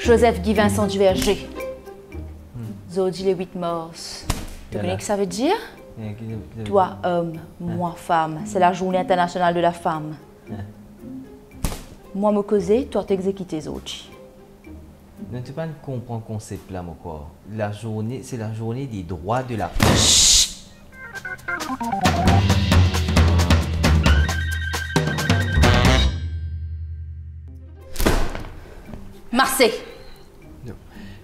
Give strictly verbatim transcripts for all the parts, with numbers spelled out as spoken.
Joseph Guy Vincent Duverger. Zordi le huit mars. To kone ki sa ve dir? Toi, homme, moi, femme. C'est la journée internationale de la femme. Mwa mo koze, twa to egzekite zordi. Non, to pa konpran konsep la, mo krwar. La journée, c'est la journée des droits de la femme. Mase. Non.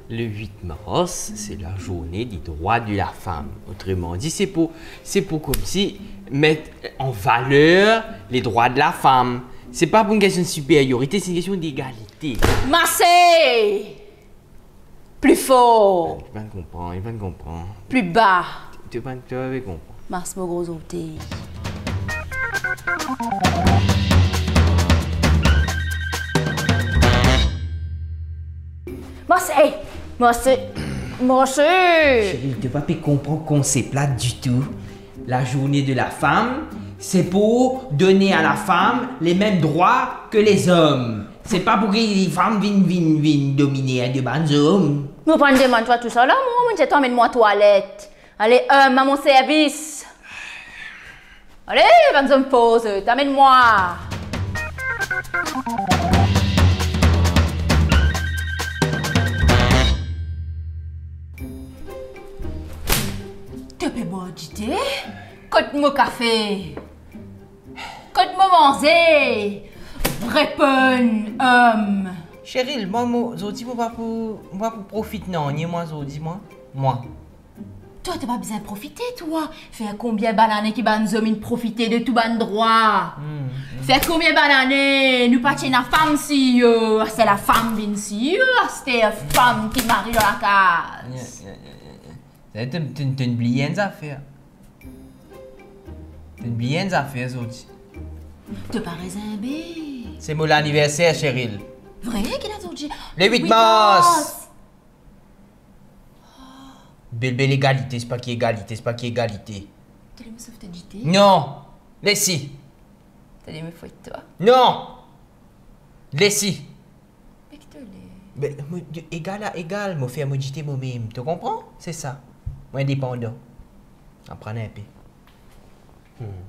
Le huit mars, c'est la journée des droits de la femme. Autrement dit, c'est pour, c'est pour comme si mettre en valeur les droits de la femme. C'est pas pour une question de supériorité, c'est une question d'égalité. Mase! Pli for. Li pa konpran, li pa konpran. Pli ba. To pa, to pa konpran. Mas mo gro zortey. Mase, mase, mase. Cheryl, to pa pe konpran konsep la ditou. La journée de la femme, c'est pour donner à la femme les mêmes droits que les hommes. Se pa pou ki fam vinn, vinn, vinn domine de bann zom. Mo pa'nn demann twa tousala, mwa, mo dir twa amenn mwa twalet. Ale, homme, à mon service. Ale, bann zom poze, amenn mwa. To pe bwar dite? Kot mo kafe? Kot mo manze? Reponn, homme. Cheryl, mwa, mo, zordi mo pa pou, mo pa pou profit nanye, mwa, zordi, mwa. Mwa. Twa, to pa bizin profite, twa. Fer konbien bann ane ki bann zom inn profite de tou bann drwa? Hmm, hmm. Fer konbien bann ane nou pa ti ena fam CEO, aster lafam vinn CEO, aster fam ki mari dan lakaz. Yeah, yeah, yeah, yeah, yeah. Sa, to, to, to inn bliye enn zafer. To inn bliye enn zafer zordi. To pa rezin be. Se mo laniverser, Cheryl. Vre, ki la zordi? Le huit mars. Bel, bel egalite, se pa ki egalite, se pa ki egalite. To le mo sof to dite? Non. Lesi. To le mo fwet twa? Non. Lesi. Me ki to le? Be, mo, de egal a egal, mo fer mo dite momem, to konpran? Se sa. Mo indepandan. Aprann inpe. Hmm.